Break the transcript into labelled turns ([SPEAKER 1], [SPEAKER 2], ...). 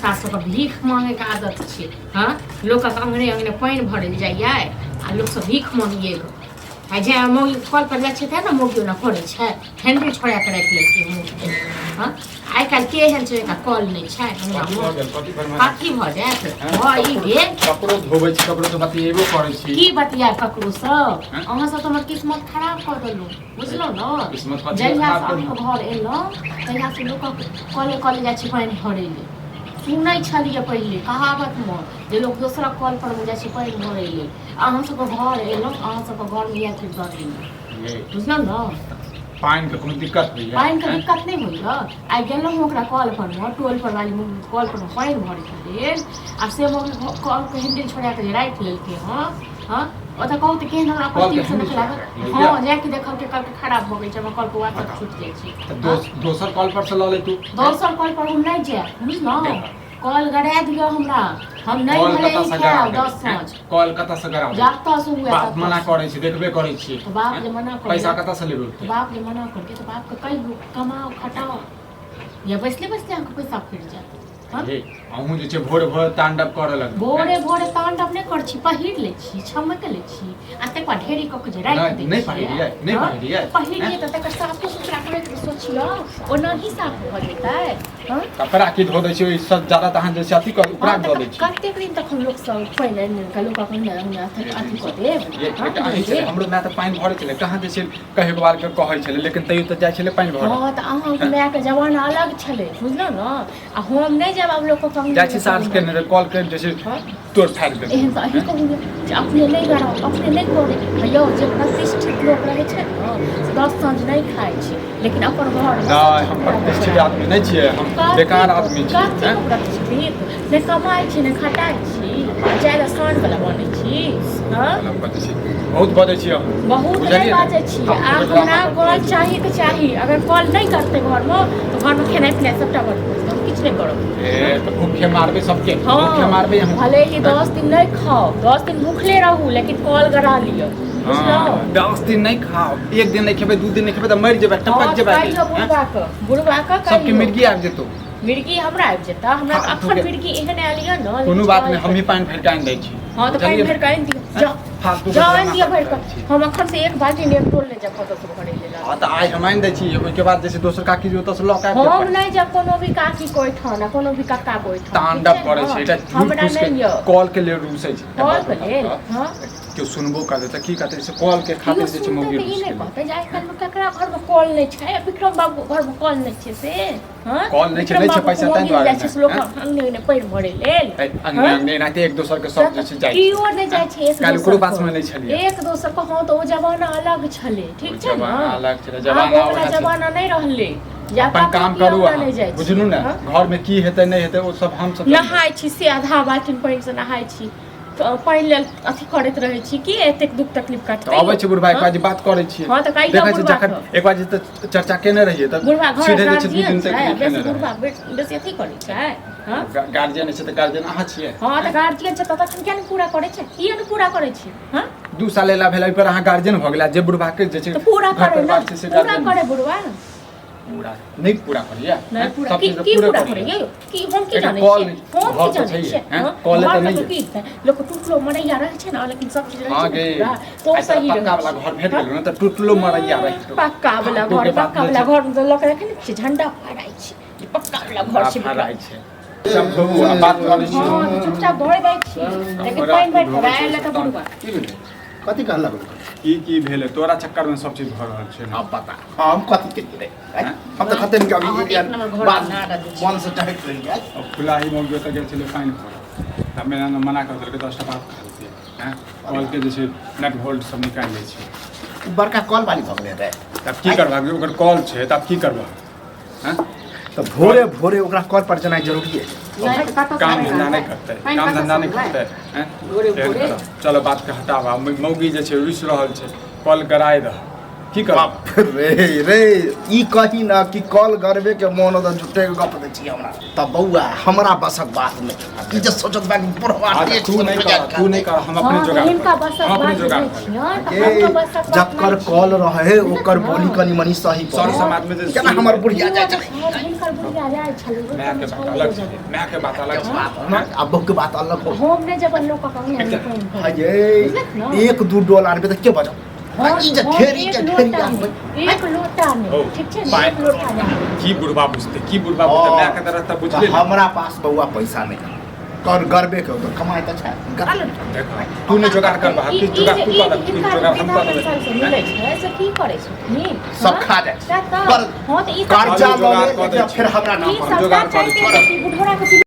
[SPEAKER 1] एकरा सबके भीख मांगेके आदत छै। हँ, लोकक अङ्गने अङ्गने पानि भरल जाइए आ लोकसब भीख मांगिए। आ जे मौगी कल पर जाइ छै तेँ ने मौगी ओना करै छै, हैंडल छोड़ा कऽ राखि लेलकै मौगीके। हँ, आइ काल्हि के एहन छै जकरा कल नहि छै अङ्गनामे? कथी भऽ जायत? भऽ ई गेल।
[SPEAKER 2] कपड़ो धोबै छी, ककरो से बतियेबो करै छी।
[SPEAKER 1] की बतिया ककरोसँ? अहाँ सब तऽ हमर किस्मत खराब कऽ देलहुँ, बुझलहुँ ने?
[SPEAKER 2] किस्मत कथी
[SPEAKER 1] जहियासँ
[SPEAKER 2] खराब
[SPEAKER 1] अहाँके घर एलहुँ तहियासँ लोकक कले कले जाइ छै पानि भरै लेल। सुनै छलियै पहिले कहावतमे जे लोक दोसरक कल पर मे जाइ छै पानि भरै लेल। अहाँ सबके घर एलहुँ, अहाँ सबके घरमे इएह चीज बनेलहुँ, बुझलहुँ ने?
[SPEAKER 2] पानि के कोनो दिक्कत होइया?
[SPEAKER 1] पानि के दिक्कत नहि होइया। आइ गेलहुँ ओकरा कल पर मे, टोल पर वाली कल पर मे पानि भरैके लेल, आ से मम्मी कल के हैंडल छोड़ा के जे राखि लेलकै। हँ हँ, ओतऽ कहू तऽ केहन हमरा
[SPEAKER 2] कल के
[SPEAKER 1] प्रतीक से
[SPEAKER 2] हैंडल
[SPEAKER 1] लागल।
[SPEAKER 2] छोड़ा
[SPEAKER 1] हँ, जाके देखलकै कल के खराब भऽ गेल छै, हमर कल के वाटर छूटि जाइ छै।
[SPEAKER 2] तऽ दोसर कल पर से लऽ ले तू।
[SPEAKER 1] दोसर कल पर हम नहि जायब, बुझलहुँ? कल गड़ा दिअ हमरा, हम नहि
[SPEAKER 2] कल
[SPEAKER 1] भले
[SPEAKER 2] कतऽ से
[SPEAKER 1] खायब
[SPEAKER 2] गरा देबै?
[SPEAKER 1] 10 साँझ।
[SPEAKER 2] कल कतऽ से गरा देबै?
[SPEAKER 1] जातऽ से हुए
[SPEAKER 2] बाप
[SPEAKER 1] ततऽ
[SPEAKER 2] मना
[SPEAKER 1] से।
[SPEAKER 2] करै छै, देखबे करै छियै।
[SPEAKER 1] तऽ बाप जे मना करै,
[SPEAKER 2] पैसा कतऽ से लेबै ओते?
[SPEAKER 1] बाप जे मना करके तऽ बापके कहियौ कमाओ खटाओ, या बैसले बैसले अहाँके पैसा फुटि जायत। हँ?
[SPEAKER 2] हे, अहूँ जे छै भोरे भोरे तांडव करऽ लगलहुँ।
[SPEAKER 1] भोरे भोरे तांडव नहि करै छी, पहिर लै छी, छमक लै छी, आ तकर बाद ढेरी कऽ के जे राखि
[SPEAKER 2] नहि
[SPEAKER 1] दै
[SPEAKER 2] नहि
[SPEAKER 1] छियै।
[SPEAKER 2] पहिरियै, नहि
[SPEAKER 1] हँ?
[SPEAKER 2] पहिरियै।
[SPEAKER 1] पहिरियै तऽ तकर साफो सुथरा करैके सोचियौ, ओनाही साफ भऽ जेतै? हँ?
[SPEAKER 2] कपड़ा की धो दै छियै ओहिसँ ज्यादा तऽ अहाँ जे छै अथी कर उपरा
[SPEAKER 1] हँ,
[SPEAKER 2] धो
[SPEAKER 1] तऽ
[SPEAKER 2] दै छियै।
[SPEAKER 1] कतेक दिन तक हम लोक सब पानि आनि आनि कऽ लोक अपन अथी कऽ देब?
[SPEAKER 2] ये
[SPEAKER 1] हँ,
[SPEAKER 2] एकटा अहीं छलै,
[SPEAKER 1] देब?
[SPEAKER 2] हमरो माय तऽ पानि भरै छलै, कहाँ जे छै कहियो बार के कहै छलै, लेकिन तैयो तऽ जाइ छलै पानि भरऽ।
[SPEAKER 1] हँ, तऽ अहाँके मायके जमाना अलग छलै, बुझलहुँ ने? आ हम नहि जायब आब लोकके कमी।
[SPEAKER 2] जाइ छी साँझ के, नहि कॉल के जे छै
[SPEAKER 1] हँ?
[SPEAKER 2] तोड़ फाड़ि देबै।
[SPEAKER 1] एहन तऽ अहीं कहू जे अपने नहि गराउ, अपने नहि करू। यौ, जे प्रतिष्ठित लोक रहै छै ने से 10 साँझ नहि खाइ छै, लेकिन अपन घर
[SPEAKER 2] नहि, हम प्रतिष्ठित आदमी नहि छियै, हम बेकार आदमी छियै।
[SPEAKER 1] कथी प्रतिष्ठित? नहि कमाइ छी, नहि खटाइ छी, जाय लए साँझ वला बनै छी। हँ,
[SPEAKER 2] बजै छी, बहुत बजै छी अहाँ।
[SPEAKER 1] बहुत नहि
[SPEAKER 2] बुझलियै ने?
[SPEAKER 1] बाजै छी। आ हमरा कॉल चाही तऽ चाही। अगर कॉल नहि करतै घरमे तऽ घरमे खेनाइ पिनाइ सबटा बन्द भऽ जेतै, हम किछु नहि करब।
[SPEAKER 2] ए तऽ भूखे मारबै सबके?
[SPEAKER 1] हँ,
[SPEAKER 2] भूखे मारबै हम?
[SPEAKER 1] भले ही 10 दिन नहि खाउ, 10 दिन भूखले रहू, लेकिन कॉल गरा लिअ, बुझलहुँ?
[SPEAKER 2] हँ, 10 दिन नहि खाउ, एक दिन नहि खेबै, 2 दिन नहि खेबै तऽ मरि जेबै,
[SPEAKER 1] हँ,
[SPEAKER 2] टपक जेबै।
[SPEAKER 1] कहियौ बुढ़बा के, बुढ़बा के
[SPEAKER 2] सबके
[SPEAKER 1] कहियौ।
[SPEAKER 2] मिर्गी आबि जेतौ।
[SPEAKER 1] मिर्गी हमरा आबि जेतै? हमरा तऽ
[SPEAKER 2] फालतू
[SPEAKER 1] अखन
[SPEAKER 2] के।
[SPEAKER 1] मिर्गी एहन आयल यऽ ने।
[SPEAKER 2] कोनो बात नहि, हमही पानि भरि कऽ आनि दै छी।
[SPEAKER 1] हँ, तऽ पानि
[SPEAKER 2] बुझलियै?
[SPEAKER 1] भरि कऽ आनि दियौ, जाउ।
[SPEAKER 2] फालतू के
[SPEAKER 1] जाउ, आनि
[SPEAKER 2] ड्रामा
[SPEAKER 1] दियौ भरि
[SPEAKER 2] करैत
[SPEAKER 1] कऽ।
[SPEAKER 2] छी।
[SPEAKER 1] हम अखन से एक बाल्टी नेपटोल नहि जायब कतऽ से भरै लेल।
[SPEAKER 2] हँ, तऽ आइ हम आनि दै छी, ओहिके बाद जे छै दोसर काकी जे ओतऽ से लऽ कऽ आबि
[SPEAKER 1] हम
[SPEAKER 2] जायब।
[SPEAKER 1] नहि जायब कोनो भी काकी के ओहिठाम आ कोनो भी कक्का के ओहिठाम, ठीक
[SPEAKER 2] तांडव
[SPEAKER 1] छै
[SPEAKER 2] करै
[SPEAKER 1] ने?
[SPEAKER 2] छै, एकटा झूठ
[SPEAKER 1] हमरा
[SPEAKER 2] फूस के
[SPEAKER 1] नहि यऽ
[SPEAKER 2] कॉल के लेल रूसै छै।
[SPEAKER 1] कॉल के लेल? हँ।
[SPEAKER 2] केओ सुनबो करतै तऽ की कहतै से कॉल के
[SPEAKER 1] केओ
[SPEAKER 2] खातिर जे छै
[SPEAKER 1] सुनतै
[SPEAKER 2] मौगी
[SPEAKER 1] तऽ ई
[SPEAKER 2] रूसि
[SPEAKER 1] नहि
[SPEAKER 2] गेलै।
[SPEAKER 1] कहतै जे आइ काल्हिमे ककरा घरमे कॉल नहि छै आ विक्रम बाबू घरमे कॉल नहि छै से? हँ,
[SPEAKER 2] कॉल नहि छै,
[SPEAKER 1] विक्रम
[SPEAKER 2] नहि छै
[SPEAKER 1] बाबूके
[SPEAKER 2] पैसा ताहि
[SPEAKER 1] मौगी
[SPEAKER 2] दुआरे
[SPEAKER 1] जाइ छै
[SPEAKER 2] ने,
[SPEAKER 1] से लोक
[SPEAKER 2] हँ?
[SPEAKER 1] अङ्गने अङ्गने पानि भरै लेल?
[SPEAKER 2] ए, अङ्गने
[SPEAKER 1] हँ?
[SPEAKER 2] अङ्गने एनाहिते एक दोसर के सब जे छै जाइ छै।
[SPEAKER 1] केओ नहि जाइ छै एक
[SPEAKER 2] काल्हि ओकरो
[SPEAKER 1] दोसर
[SPEAKER 2] पासमे नहि छलियै।
[SPEAKER 1] एक दोसर के। हँ, तऽ ओ जमाना अलग छलै, ठीक छै ने?
[SPEAKER 2] जमाना अलग छलै,
[SPEAKER 1] आब
[SPEAKER 2] जमाना
[SPEAKER 1] ओ वला
[SPEAKER 2] उएह छै।
[SPEAKER 1] जमाना नहि रहलै जे आब
[SPEAKER 2] अपन
[SPEAKER 1] ककरो
[SPEAKER 2] काम
[SPEAKER 1] केओ
[SPEAKER 2] करू
[SPEAKER 1] अङ्गना
[SPEAKER 2] अहाँ,
[SPEAKER 1] नहि जाइ छै।
[SPEAKER 2] बुझलू ने?
[SPEAKER 1] हँ?
[SPEAKER 2] घरमे की हेतै नहि हेतै ओ सब हम सब
[SPEAKER 1] नहाय छी से आधा बाल्टीन पानिसँ नहाय छी, तऽ पानि लेल अथी करैत रहै छी कि एतेक दुख तकलीफ
[SPEAKER 2] तऽ
[SPEAKER 1] कटतै?
[SPEAKER 2] अबै छै बुढ़बा, एक
[SPEAKER 1] हँ?
[SPEAKER 2] बार जे बात करै छियै।
[SPEAKER 1] हँ, तऽ कहियौ
[SPEAKER 2] देखै छै
[SPEAKER 1] बुढ़बा
[SPEAKER 2] जखन
[SPEAKER 1] के।
[SPEAKER 2] एक बार जे तऽ चर्चा केने रहियै तऽ
[SPEAKER 1] बुढ़बा घर
[SPEAKER 2] सीधे जे छै 2
[SPEAKER 1] गार्जियन
[SPEAKER 2] दिन तक
[SPEAKER 1] छै
[SPEAKER 2] नहि
[SPEAKER 1] बेसी
[SPEAKER 2] खेने
[SPEAKER 1] बुढ़बा
[SPEAKER 2] रहै।
[SPEAKER 1] बेसी अथी करै छै? हँ,
[SPEAKER 2] गार्जियन छै तऽ गार्जियन अहाँ छियै।
[SPEAKER 1] हँ, तऽ गार्जियन छै तऽ तखन किया नहि पूरा करै छै? किया नहि पूरा करै छै? हँ,
[SPEAKER 2] 2 साल एला भेल, एहि पर अहाँ गार्जियन भऽ गेला। जे बुढ़बा के जे छै
[SPEAKER 1] तऽ पूरा
[SPEAKER 2] घर
[SPEAKER 1] करै ने।
[SPEAKER 2] परिवार छै से
[SPEAKER 1] पूरा
[SPEAKER 2] गार्जियन
[SPEAKER 1] करै बुढ़बा।
[SPEAKER 2] पूरा नहि पूरा करैया?
[SPEAKER 1] नहि पूरा
[SPEAKER 2] सब
[SPEAKER 1] की
[SPEAKER 2] चीज तऽ
[SPEAKER 1] की
[SPEAKER 2] पूरे
[SPEAKER 1] पूरा
[SPEAKER 2] करैया।
[SPEAKER 1] करै यौ? की हम की
[SPEAKER 2] एकटा
[SPEAKER 1] जानै
[SPEAKER 2] कॉल
[SPEAKER 1] छियै?
[SPEAKER 2] नहि-
[SPEAKER 1] हम
[SPEAKER 2] घर
[SPEAKER 1] की
[SPEAKER 2] तऽ
[SPEAKER 1] जानै
[SPEAKER 2] छैहे,
[SPEAKER 1] छियै?
[SPEAKER 2] हैं?
[SPEAKER 1] हँ?
[SPEAKER 2] कॉले तऽ
[SPEAKER 1] घरमे
[SPEAKER 2] नहि
[SPEAKER 1] तऽ
[SPEAKER 2] यऽ।
[SPEAKER 1] की हेतै? लोक टूटलो मरैया रहै छै ने, लेकिन सब चीज रहै
[SPEAKER 2] हँ
[SPEAKER 1] छै ने
[SPEAKER 2] गे,
[SPEAKER 1] पूरा तो
[SPEAKER 2] आइ तोरा
[SPEAKER 1] सही
[SPEAKER 2] पक्का
[SPEAKER 1] रहै
[SPEAKER 2] वाला
[SPEAKER 1] छै।
[SPEAKER 2] घर भेट गेलो ने तऽ टूटलो मरैया रहितो।
[SPEAKER 1] पक्का वाला
[SPEAKER 2] फालतू
[SPEAKER 1] घर
[SPEAKER 2] के बात
[SPEAKER 1] पक्का
[SPEAKER 2] नहि
[SPEAKER 1] वाला
[SPEAKER 2] छै।
[SPEAKER 1] घर मे तऽ लऽ के रखै ने छियै, झंडा फहराइ छै जे पक्का वाला घर छै।
[SPEAKER 2] फहराइ छै। सब धोबू आ बात करै छी।
[SPEAKER 1] हँ, तऽ चुपचाप भरि दै छी, लेकिन पानि भरि कऽ आयल तऽ बुढ़बा
[SPEAKER 2] की भेलै?
[SPEAKER 3] कथी कहलक?
[SPEAKER 2] की की भेलै? तोरा चक्कर में सब चीज भऽ रहल छै ने।
[SPEAKER 3] अब बता, हम कथी केलियै? आँय? हम तऽ खतम के
[SPEAKER 1] अहाँ
[SPEAKER 3] अभी
[SPEAKER 1] एक नंबर घर
[SPEAKER 3] बात
[SPEAKER 1] बना रहल छी।
[SPEAKER 3] मन से टहक रही आँय?
[SPEAKER 2] अब खुला ही मौगी ओतऽ गेल छलै पानि भरऽ तऽ मेरा ने मना कऽ देलकै, 10टा बात कहलकै। हैं, कलके जे छै नट बोल्ट सब निकालि लै छै।
[SPEAKER 3] उ बड़का कल वाली भऽ गेलै रे।
[SPEAKER 2] तब की करबह? ओकर कॉल छै तऽ आब की करबह? हैं,
[SPEAKER 3] तऽ भोरे भोरे ओकरा कल पर जेनाइ जरूरी है।
[SPEAKER 1] नहि तऽ कतऽ से
[SPEAKER 2] काम
[SPEAKER 1] पानि
[SPEAKER 2] धंधा नहि
[SPEAKER 1] आनबै?
[SPEAKER 2] करतै,
[SPEAKER 1] पानि
[SPEAKER 2] काम
[SPEAKER 1] कतऽ
[SPEAKER 2] धंधा
[SPEAKER 1] से
[SPEAKER 2] नहि
[SPEAKER 1] आनबै?
[SPEAKER 2] करतै। हैं,
[SPEAKER 1] भोरे
[SPEAKER 2] एहन
[SPEAKER 1] भोरे
[SPEAKER 2] करब। चलो, बातके हटाबऽ। मौगी जे छै रुसि रहल छै, कल गराय दह। की करब?
[SPEAKER 3] बाप रे रे, ई कही ना कि कॉल करबे के मोन हो त झूठे के गप दै छी हमरा। त बौआ हमरा बसक बात नहि, ई जे सोचत बा कि बुढ़वा
[SPEAKER 2] अच्छा,
[SPEAKER 3] टेस्ट
[SPEAKER 2] तू नहीं कर, तू नहीं कर, हम अपने
[SPEAKER 1] हँ,
[SPEAKER 2] जोगाड़
[SPEAKER 1] हिनका
[SPEAKER 2] करब।
[SPEAKER 1] बसक
[SPEAKER 2] हम अपने
[SPEAKER 1] बात
[SPEAKER 2] जोगाड़
[SPEAKER 1] नहि
[SPEAKER 2] करब।
[SPEAKER 1] छियनि, तऽ
[SPEAKER 3] ए,
[SPEAKER 1] हमरो बसक बात
[SPEAKER 3] जकर
[SPEAKER 1] नहि
[SPEAKER 3] कॉल रहे ओकर
[SPEAKER 1] हँ।
[SPEAKER 3] बोली कनी मनी सही
[SPEAKER 2] सर
[SPEAKER 3] पड़े।
[SPEAKER 2] समाज में जे
[SPEAKER 3] केना हमर बुढ़िया जाइ छलै।
[SPEAKER 1] हिनकर बुढ़िया जाइ छलै, ओहि
[SPEAKER 2] माय के
[SPEAKER 1] टाइममे
[SPEAKER 2] बात
[SPEAKER 1] छलै
[SPEAKER 2] अलग
[SPEAKER 1] ओ
[SPEAKER 2] छै,
[SPEAKER 1] जगह।
[SPEAKER 2] माय के बात अलग छै।
[SPEAKER 3] ना, आ बहू के बात अलग हो।
[SPEAKER 1] हम नहि जब लोकक अंगने में पानि भरबै।
[SPEAKER 3] हये,
[SPEAKER 1] बुझलक ने?
[SPEAKER 3] एक दू डोल आनबे तऽ के बजाउ?
[SPEAKER 1] हम-
[SPEAKER 3] ई जे
[SPEAKER 1] हम
[SPEAKER 3] ढेरी
[SPEAKER 1] एक
[SPEAKER 3] के ढेरी
[SPEAKER 1] लोटा
[SPEAKER 3] आनबै।
[SPEAKER 1] नहि, एक लोटा नहि,
[SPEAKER 2] हौ,
[SPEAKER 1] ठीक छै ने?
[SPEAKER 2] पानि-
[SPEAKER 1] एक लोटा नहि।
[SPEAKER 2] की बुढ़बा बुझते, की बुढ़बा बुझते, माय के तरह तऽ बुझले
[SPEAKER 3] तऽ हमरा पास बौआ पैसा नहि है। कर गरबे के होतो, कमाइ तऽ छै, करा ले।
[SPEAKER 2] देख, तू नहि जोगाड़ करबह,
[SPEAKER 1] ई-
[SPEAKER 2] किछु जोगाड़
[SPEAKER 1] ई
[SPEAKER 2] तू
[SPEAKER 1] जे-
[SPEAKER 2] कऽ दे,
[SPEAKER 1] ई
[SPEAKER 2] किछु
[SPEAKER 1] हिनका
[SPEAKER 2] जोगाड़ हम
[SPEAKER 1] वृद्धा
[SPEAKER 2] कऽ देबै।
[SPEAKER 1] पेंशन से मिलै छै, से की करै छथिन?
[SPEAKER 3] सब
[SPEAKER 1] हँ?
[SPEAKER 3] खा जाइ छै।
[SPEAKER 1] सएह तऽ।
[SPEAKER 3] कर-
[SPEAKER 1] हँ, तऽ ई सब-
[SPEAKER 3] कर्जा
[SPEAKER 2] जोगाड़
[SPEAKER 3] लऽ ले,
[SPEAKER 2] कऽ दै
[SPEAKER 3] लेकिन
[SPEAKER 2] छी।
[SPEAKER 3] फेर हमरा नाम
[SPEAKER 1] ई
[SPEAKER 3] पर
[SPEAKER 1] सबटा
[SPEAKER 2] जोगाड़ कऽ दै
[SPEAKER 1] चाहते
[SPEAKER 2] छी।
[SPEAKER 1] छै कि बुढ़ोरा के